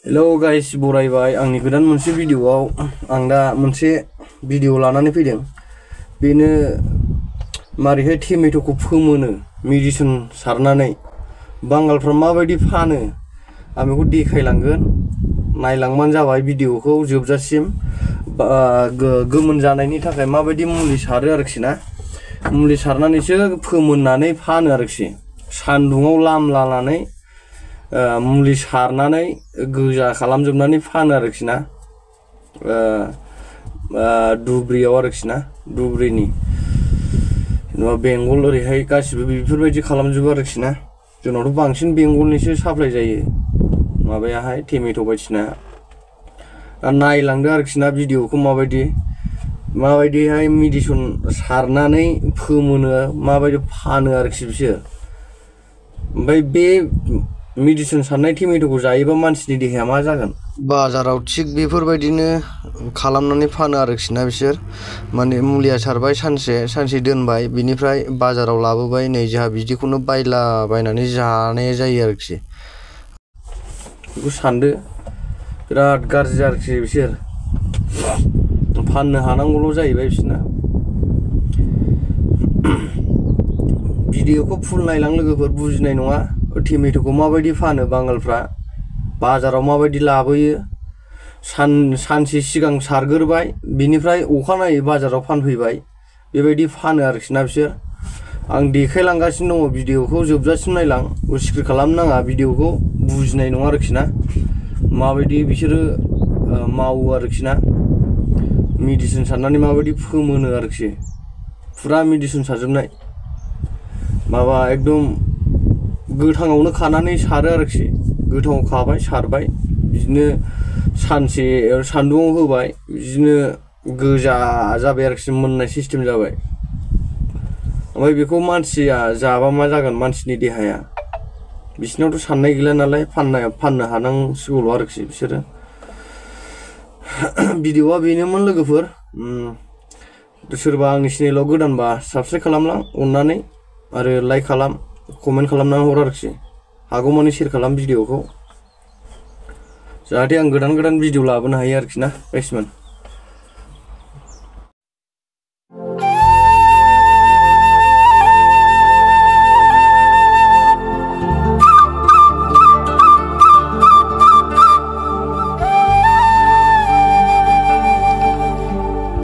hello guys बरायबाय आंनि गोदान मोनसे भिडियोआव आं दा मोनसे भिडियो लानानै फैदों बेनो मारैहाय टमेट'खौ फोमोनो मेडिसिन सारनानै बांगालफ्रा माबायदि फानो आं बेखौ देखायलांगोन नायलांबानो जाबाय भिडियोखौ जोबजासिम गोमोन जानायनि थाखाय माबायदि मुलि सारो आरोखि ना मुलि सारनानैसो फोमोननानै फानो आरोखि सान्दुङाव लामलानानै मुलि सारनानै गोजा खालामजोबनानै फानो आरोखि ना दुब्रियाव आरोखि ना दुब्रिनि जेनेबा बेंगल ओरैहाय गासिबो बेफोरबायदि खालामजोबो आरोखि ना जोंनावथ' बांसिन बेंगलनिसो साप्लाय जायो माबायाहाय टमेट' बायदिसिना नायलांदो आरोखि ना भिडियोखौ माबायदिहाय मेडिसिन सारनानै फोमोनो माबायदि फानो आरोखि बिसोर ओमफ्राय बे मेडिसिन सारनाय टमेट'खौ जायोबा मानसिनि देहाया मा जागोन बाजाराव थिग बेफोरबायदिनो खालामनानै फानो आरोखि ना बिसोर माने मुलिया सारबाय सानसे दोनबाय बिनिफ्राय बाजाराव लाबोबाय नै जोंहा बिदिखौनो बायनानै जानाय जायो आरोखि बेखौ सानदो बिराद गाज्रि आरोखि बिसोर फाननो हानांगौल' जाहैबाय बिसोरना भिडियोखौ फुल नायलां लोगोफोर बुजिनाय नङा टमेट'खौ माबायदि फानो बांगालफ्रा बाजाराव माबायदि लाबोयो सानसे सिगां सारग्रोबाय बिनिफ्राय अखानायै बाजाराव फानफैबाय बेबायदि फानो आरोखि ना बिसोर आं देखायलांगासिनो दङ भिडियोखौ जोबजासिम नायलां स्किप खालामनो नाङा भिडियोखौ बुजिनाय नङा आरोखि ना माबायदि बिसोरो मावो आरोखि ना मेडिसिन सारनानै माबायदि फोमोनो आरोखि फुरा मेडिसिन सारजोबनाय माबा एकदम गोथाङावनो खानानै सारो आरोखि गोथाङाव खाबाय सारबाय बिदिनो सानसे सान्दुङाव होबाय बिदिनो गोजा जाबाय आरोखि मोननाय सिस्टेम जाबाय ओमफ्राय बेखौ मानसिया जाबा मा जागोन मानसिनि देहाया बिसिनावथ' साननाय गैला नालाय फाननो हानांसिगौल' आरोखि बिसोरो भिडियोआ बेनोमोन लोगोफोर सोरबा आंनि चेनेलाव गोदानबा साबस्क्राइब खालामलां अननानै आरो लाइक खालाम कमेन्ट खालामनानै हर आरोखि हागौमानि शेयार खालाम भिडियोखौ जाहाथे आं गोदान भिडियो लाबोनो हायो आरोखि ना गाइसमोन